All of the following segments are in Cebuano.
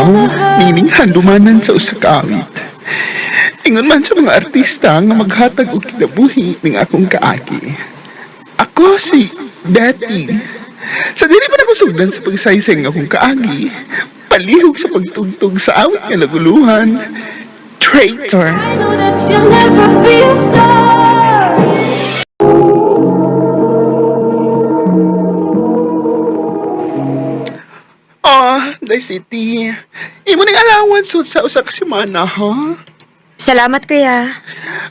tao nining handumanan sa usa ka awit. Ingon man sa mga artista nga maghatag og kinabuhi ning akong kaagi. Ako si Betty. Sa dili pa nako sugdan sa pagsaysay ng akong kaagi, palihog sa pagtugtog sa awit nga naguluhan, Traitor. I know that you'll never feel sorry. Oh, Day City. Imo ning allowance sud sa usa ka semana, ha? Salamat, kuya.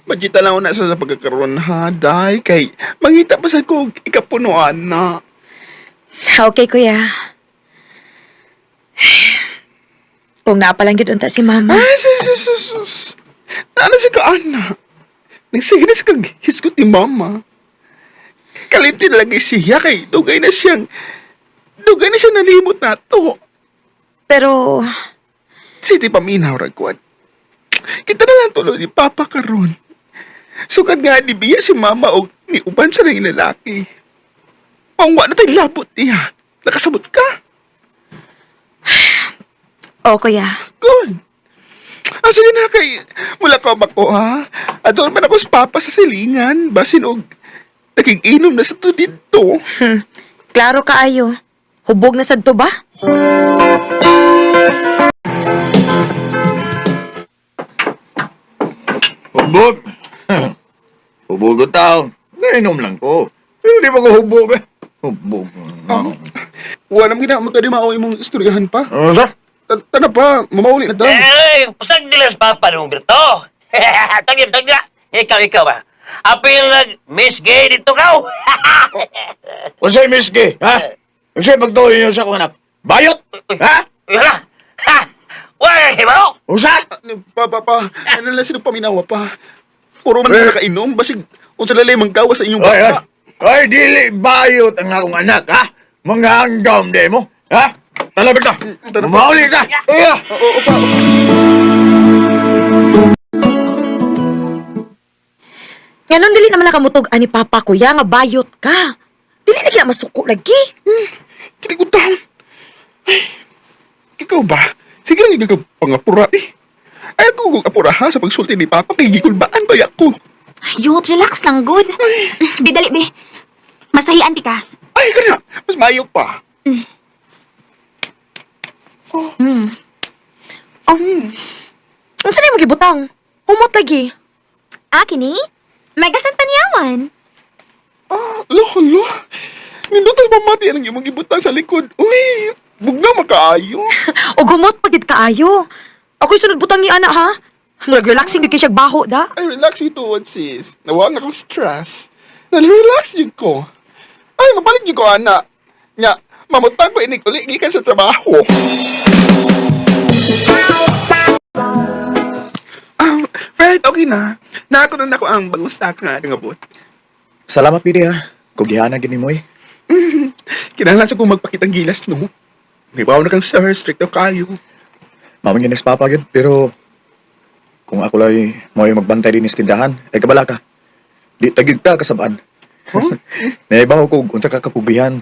Budget lang na sa pagkakaroon ha, day kay mangita pa sa ko ikapunuan na. Okay, kuya. Kung naapalang gyud unta si mama. Ay, sus, sus, sus, sus. Naano si ka, ana? Nagsige na sa kag hisgot ni mama. Kalimti na lagi siya kay dugay na siyang nalimot na to. Pero, City paminaw ragwan. Kita na lang tulo ni Papa karon. Sukad nga ni Bia si Mama og ni uban sa nang lalaki. Ang wa na tayo labot niya. Nakasabot ka. oh, kuya. Good. Ah, sige na kay mula ka ba ko ha? Ador man ako sa Papa sa silingan. Basin og nakikinom na sa to dito. Klaro kaayo. Hubog na sad to ba? Hubog. Hubog ko tao. Nainom lang ko. Pero di ba ko hubog eh? Hubog. Wala mo gina magkadimao imong istoryahan pa. Ano sa? Tana pa, mamauli na ta. Eh, pasag nila sa papa ni Humberto. Tagim, tagla. Ikaw, ikaw ba? Apil nag Miss Gay dito ka. Unsay Miss Gay, ha? Unsay pagtuloy niyo sa akong anak? Bayot? Ha? Wala. Ha? Wala ka hibalo? Usa? Ano, Pa, pa, pa. Ano lang sino paminawa pa. Puro man Eh. na nakainom. Basig, unsa lalay manggawa sa inyong Ay, ay. bata. Ay, dili bayot ang akong anak, ha? Mga hanggam di mo, ha? Talabig na. Tara pa. Mauli ka. Iya. Oo, oo, pa. Nganon dili naman lang kamutog ani papa kuya nga bayot ka. Dili lagi na masuko lagi. Kini ko taon. Ay, ikaw ba? Sige lang yung pangapura eh. Ay, ako kung apura ha sa pagsulti ni Papa kay gikulbaan ba ako? Yut, relax lang, good. Be, dali, be. Masahian ti ka. Ay, kana, mas mayo pa. Oh. Unsa na imong gibutang? Humot lagi. Akin ni? May gasan taniyawan. Ah, lo, lo. Nindot ang pamati ang imong gibutang sa likod. Uy, bugna makaayo. O gumot pagid kaayo. Ako'y sunod butang ni ana ha. Murag relaxing gyud kay siya baho da. Ay, relax yung tuod, sis. Nawa nga akong stress. Nalirelax yun ko. Ay, mabalik yun ko, ana. Nga, mamutang ko inig uli, gikan sa trabaho. Ah, Fred, okay na. Naako na nako ang bagong stocks nga ngabot. Salamat, Pidi, ha? Kugihanan gini mo, eh. Kinahanglan sa kong magpakitang gilas, no? May wow na kang sir, stricto kayo. Mamang ginis papa, gyud. Pero, kung ako lang mo yung magbantay din sa tindahan, ay kabala ka. Di tagig ka kasabaan. Huh? Naibaw ko unsa ka kakugihan.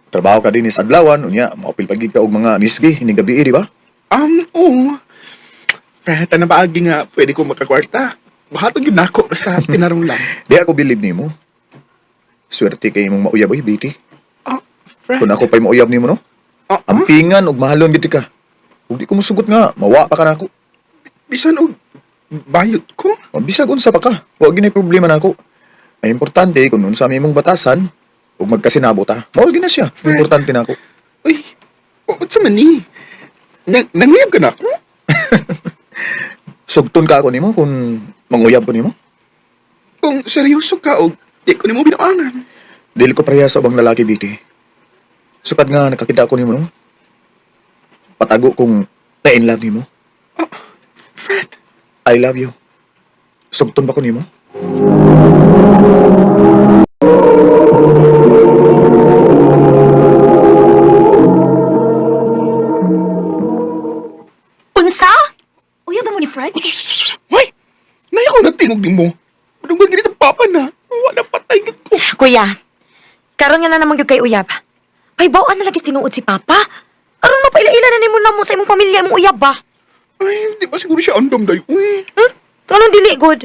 Trabaho ka din sa adlawan, unya maupil pagid ka og mga misgi ining gabi, di ba? Oo. Fred, ano ba agi nga pwede ko makakwarta? Bahatong yun nako, basta tinarong lang. Di ako believe nimo. Swerte kay imong mauyab oy, biti. Ah, Fred. Kung ako pa'y mauyab nimo no, Ah, ah? ampingan og mahalon gid ka. Ug di ko musugot nga, mawa pa ka nako. Bisan og bayot ko. O, bisag unsa pa ka, wa gyud problema nako. Ang importante kung unsa may imong batasan ug magkasinabot ta. Mao gyud na siya. Importante nako. Uy, ba't sa man ni? Nanguyab ka na ako? Sugton ka ako nimo kung manguyab ko nimo. Kung seryoso ka o di ko nimo binaangan. Dili ko pareha sa ubang lalaki, biti. Sukad nga nakakita ko nimo no. Patago kung na-in love nimo. Ah, Fred, I love you. Sugton ba ko nimo? Unsa? Uyab mo ni Fred? Hoy! Naya ko nagtingog nimo. Madunggan ganit ang papa na. Wala patay gid ko. Kuya, karon nga na naman gyud kay uyab. Paybaw-an na lagi tinuod si papa. Aron mapaila-ila na nimo namo sa imong pamilya imong uyab ba? Ay, di ba siguro siya andam day? Uy, Hmm? Anong dili good?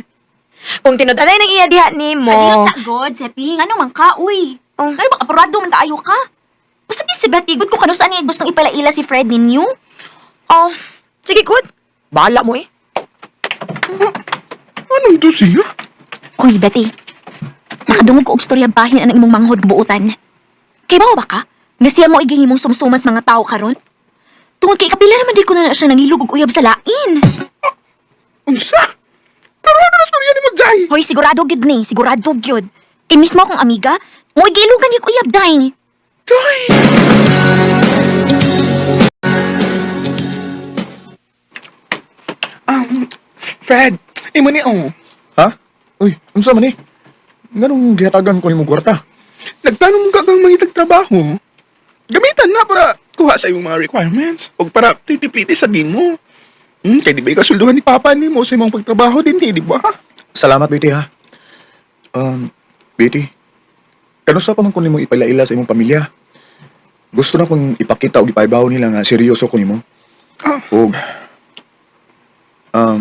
Kung tinud-anay ng iya diha nimo. Adiot sa God, Seting. Ano man ka, uy? Oh. Ano bang apurado man kaayo ka? Basta di si Betty, good kung kano saan niya gustong ipalaila si Fred ninyo. Oh, sige good. Bahala mo eh. anong to siya? Uy, Betty. Nakadungog ko og storya bahin ang imong manghod buutan. Kay bawa ba ka? Nga siya mo iging imong sumsuman sa mga tao karon? Tungod kay kapila naman di ko na siya nangilog og uyab sa lain. Unsa? Pero ano na storya ni mo, Jai? Hoy, sigurado gyud ni, sigurado gyud. Kay mismo akong amiga, mo giilugan yung uyab day. Jai! Fred, imo ni oh. Ha? Uy, unsa man eh? Nganong gihatagan ko nimo kwarta? Nagplano mo ka kang mangitag trabaho. Gamitan na para kuha sa imong mga requirements o para titipliti sa mo. Kay di ba ikasulduhan ni Papa nimo sa imong pagtrabaho din, di ba? Salamat, Betty, ha? Betty, kanusa pa man ko nimo ipailaila sa imong pamilya? Gusto na kong ipakita og ipaibaw nila nga seryoso ko nimo. Ah. Og, um,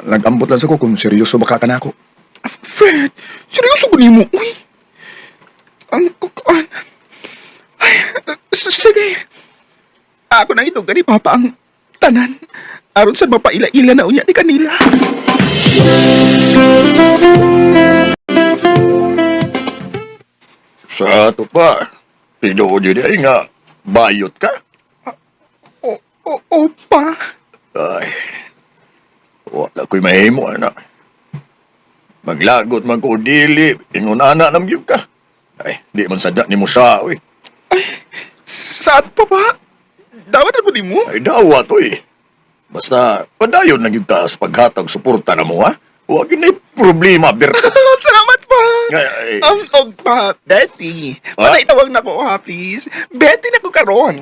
nag-ambot lang sa ko kung seryoso ba ka kanako. Ah, Fred, seryoso ko nimo. Uy. Ang kukuan. Ay, sige. Ako na ito, gani Papa ang tanan. Aron sa mapaila-ila na unya ni kanila. Sa ato pa, tinuod yun ay nga, bayot ka. O, o, opa. Ay, wala ko'y mahimo, anak. Maglagot man ko dili, ingon ana nam gyud ka. Ay, di man sada ni mo sa, uy. Sa ato, Papa. Dawat ra po nimo. Ay, dawat, uy. Basta, padayon na gyud ka sa paghatag suporta na mo, ha? Huwag yun ay problema, Berto. Salamat pa. Ay, ay. Og pa, Betty. Ha? Patay tawag na ko, ha, please. Betty na ko karon.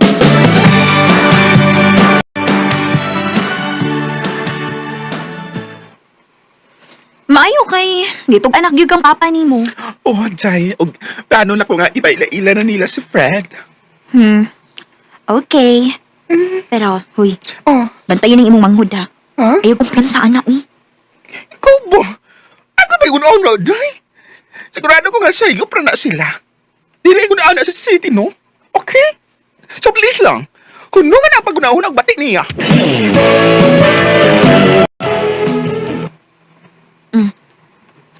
Maayo kay gitog anak gyud kang papa nimo. Oh, Jai, og plano na ko nga ipaila-ila na nila si Fred. Okay. Pero, huy, Oh, bantayan ang imong manghod ha. ha? Ayaw kong sa anak eh. Ikaw ba? Ako ba yung una Jai? Sigurado ko nga sa iyo, pra na sila. Dili ko na sa city, no? Okay? So please lang, kung nga na pag-unahon ang batik niya.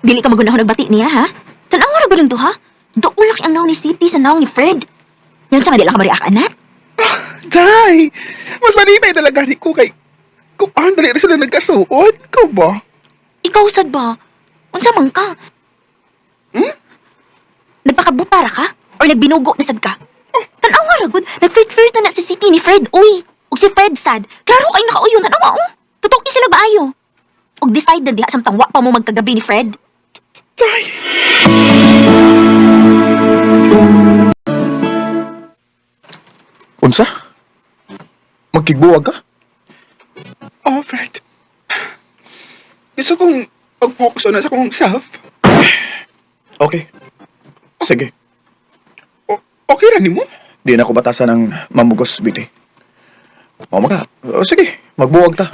Dili ka magunahon nagbati niya, ha? Tanaw ra ba lang duha? Doon laki ang naong ni City sa naong ni Fred. Yan sa nga di lang ka mariak, anak. Jai, mas malibay talaga ni ko kay... Kung dali rin sila nagkasuot, ikaw ba? Ikaw sad ba? Unsa man ka? Hmm? Nagpakabutara ka? Or nagbinugo na sad ka? Tanaw nga ra gud, nagflirt-flirt na na si City ni Fred, uy. Ug si Fred sad, klaro kay nakauyon tanaw oh. Tutuki sila baayo. Ug decide na diha samtang wa pa mo magkagabi ni Fred. Jai! Unsa? Magkigbuwag ka? Oh, Fred. Gusto kong mag-focus na sa kong self. Okay. Sige. Okay ra nimo? Di na ako batasan ng mamugos, Betty. O maka, o, sige, magbuwag ta.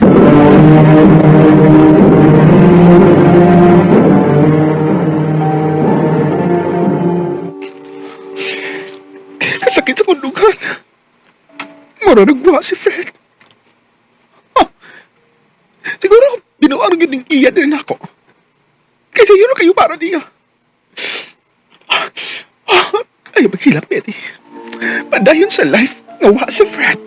Kasakit sa kundugan. Mura nagwa si Fred. Ah, siguro binuang gyud ning iya din ako. Kasi yun kayo para niya. Ah, ah, Ayaw maghilak, Betty. Padayon sa life nga wa si Fred.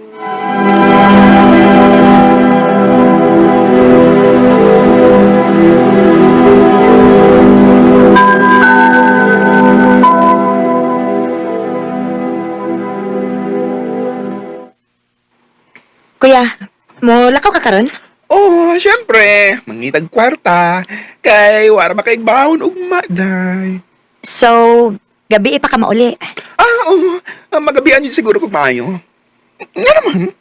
Kuya, mo lakaw ka karon? Oh, syempre, mangitag kwarta. Kay wara makaigbaon og maday. So, gabi pa ka mauli. Ah, oo. Ah, magabian yun siguro kung maayo. Nga naman.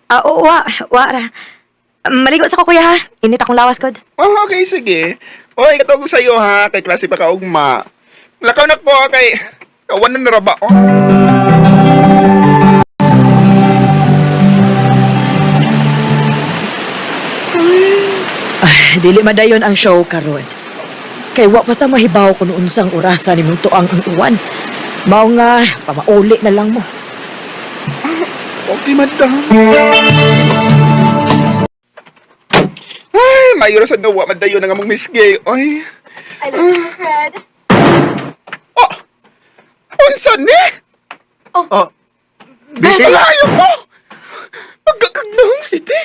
Ah, oo, wa, wa ra. Maligo sa ko kuya ha. Init akong lawas kod. Oh, okay, sige. Oy, katawag ko sa'yo ha, kay klase pa ka ugma. Lakaw na po kay... Kawanan na ra ba, oh? Ay, dili madayon ang show karon. Kay wa pa ta mahibaw kung unsang orasa ni mong tuang ang uwan. Mao nga, pamauli na lang mo. Okay, madam. Ay, mayo ra sa gawa, madayon ang among Miss Gay. Oy. I love you, Fred. Oh! Unsa ni? Oh, Betty? Layo mo! Pagkakagnahong city!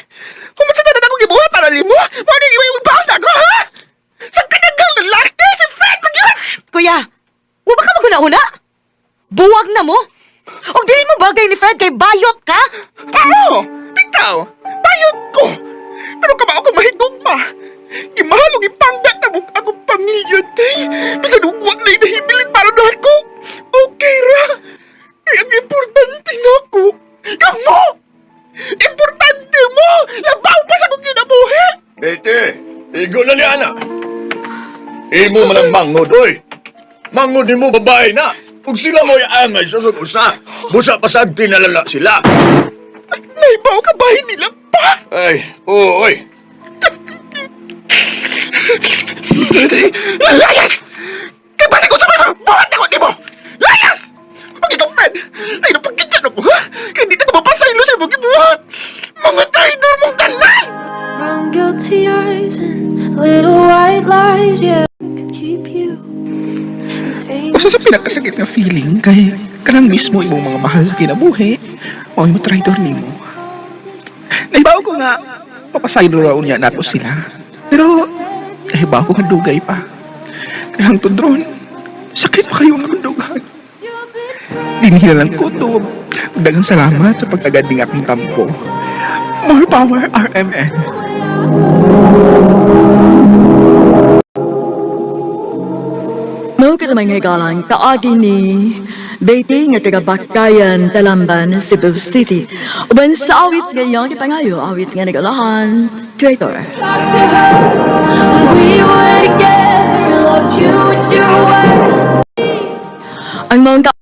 Kung sa tanan akong gibuhat para nimo, mao ni imong bawas na ako, ha? Sa kanagang lalaki si Fred magyud! Kuya, wa ba ka maguna-una? Buwag na mo? Og dili mo bagay ni Fred kay bayot ka? Oo! Bitaw! Bayot ko! Pero kamao ko mahigugma! Gimahal og ipangga na mong akong pamilya, day! Bisan ug wa na'y nahibilin para na ako! Okay ra! Kaya ang importante na ako, kamo! Importante mo! Labaw pa sa akong kinabuhi! Betty, igo na ni ana. Imo man ang mangod, oy. Mangod nimo babae na. Ug sila mo'y angay sa usa. Busa pasag tinalala sila. Naibaw ka ba nila pa? Ay, oo, oy. Layas! Kaya basi ko sa mga buhat ako nimo! Layas! Pag ikaw, Fred, ay napagkityan ako, ha? Kaya hindi na ka mapasaylo sa imong gibuhat! Mga traitor mong tanan! Brown guilty eyes and little white lies, yeah. Could keep you. Usa sa pinakasakit nga feeling kay kanang mismo imong mga mahal sa kinabuhi o imong traitor nimo. Nahibaw ko nga papasaylo raw niya nato sila. Pero nahibaw ko nga dugay pa. Kaya hangtod ron, sakit pa kayo nga akong dughan. Dinhi na lang ko to. Daghang salamat sa pagtagad ning akong tampo. More power, RMN. Mao ka naman nga kaagi ni Betty nga taga Bakayan, Talamban, Cebu City. Uban sa awit nga iyang ipangayo, awit nga nagalahan, Traitor. Talk to her when we were together. Loved you at your worst. Ang mga